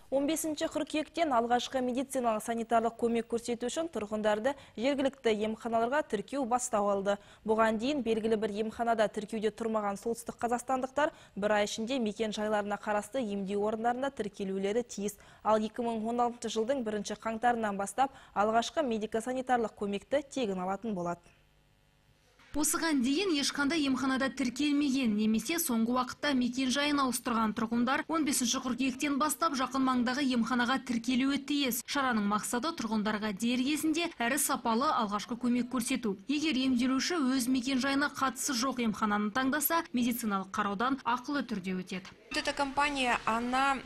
15 қыркүйектен алғашқы медициналық санитарлық көмек көрсету үшін тұрғындарды жергілікті емханаларға тіркеу бастау алды. Бұған дейін белгілі бір емханада тіркеуде тұрмаған солтүстік қазақстандықтар бір ай ішінде мекен жайларына қарасты емдеу орындарында тіркелулері тиіс. Ал 2016 жылдың 1 қаңтарынан бастап алғашқы медико-санитарлық көмекті тегін алатын болады. Осыған дейін ешқандай емханада тіркелмеген немесе соңғы уақытта мекен жайын ауыстырған тұрғындар 15 қыркүйектен бастап жақын маңдағы емханаға тіркелуі тиіс. Шараның мақсаты тұрғындарға дер кезінде әрі сапалы алғашқы көмек көрсету. Егер емделуші өз мекен жайына қатысы жоқ емхананы таңдаса, медициналық қараудан ақылы түрде өтеді. Эта компания, она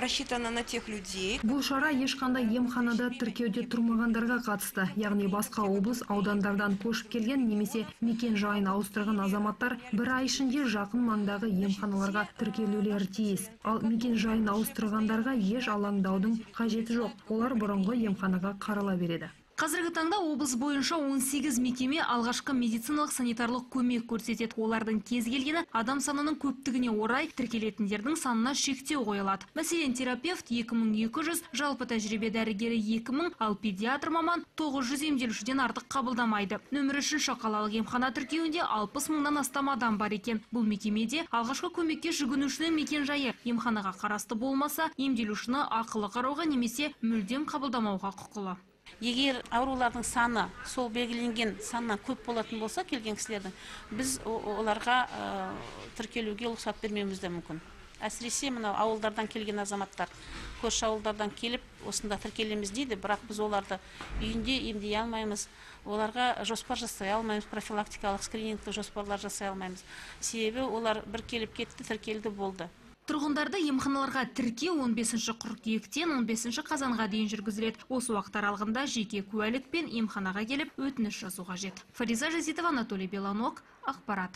рассчитана на тех людей. Бұл шара ешқандай емханада тіркеуде тұрмағандарға қатысты, яғни басқа облыс, аудандардан көшіп келген немесе мекен жайын ауыстырған азаматтар бір ай ішінде жақын маңдағы емханаларға тіркелулері тиіс. Ал мекен жайын ауыстырғандарға еш алаңдаудың қажеті жоқ. Олар бұрынғы емханаға қарала береді. Қазіргі таңда облыс бойынша 18 мекеме алғашқы медициналық санитарлық көмек көрсетеді. Олардың кез келгені адам санының көптігіне орай тіркелетіндердің санына шектеу қойылады. Мәселен, терапевт 2200, жалпы тәжірибе дәрігері 2000, ал педиатр маман 900 емделушіден артық қабылдамайды. Нөмірі 3 қалалық емхана тіркеуінде 60 мыңнан астам адам бар екен. Бұл мекемеде алғашқы көмекке жүгінушінің мекен-жайы емханаға қарасты болмаса, емделушіні ақылы қарауға немесе мүлдем қабылдамауға құқылы. Егер аурулардың саны сол белгіленген саннан көп болатын болса, келген кісілердің, біз оларға тіркелуге рұқсат бермеуіміз де мүмкін. Әсіресе мынау ауылдардан келген азаматтар, көрші ауылдардан келіп, осында тіркелеміз дейді, бірақ біз оларды үйінде емдей алмаймыз, оларға жоспар жасай алмаймыз, профилактикалық скринингтік жоспарлар жасай алмаймыз. Себебі олар бір келіп кетті, тіркелді, болды. Тұрғындарды емханаларға тіркеу 15 қыркүйектен 15 қазанға дейін жүргізіледі. Осы уақыт аралығында жеке куәлік пен емханаға келіп өтініш жазу қажет. Фариза Жазитова, Анатолий Беланок, ақпарат.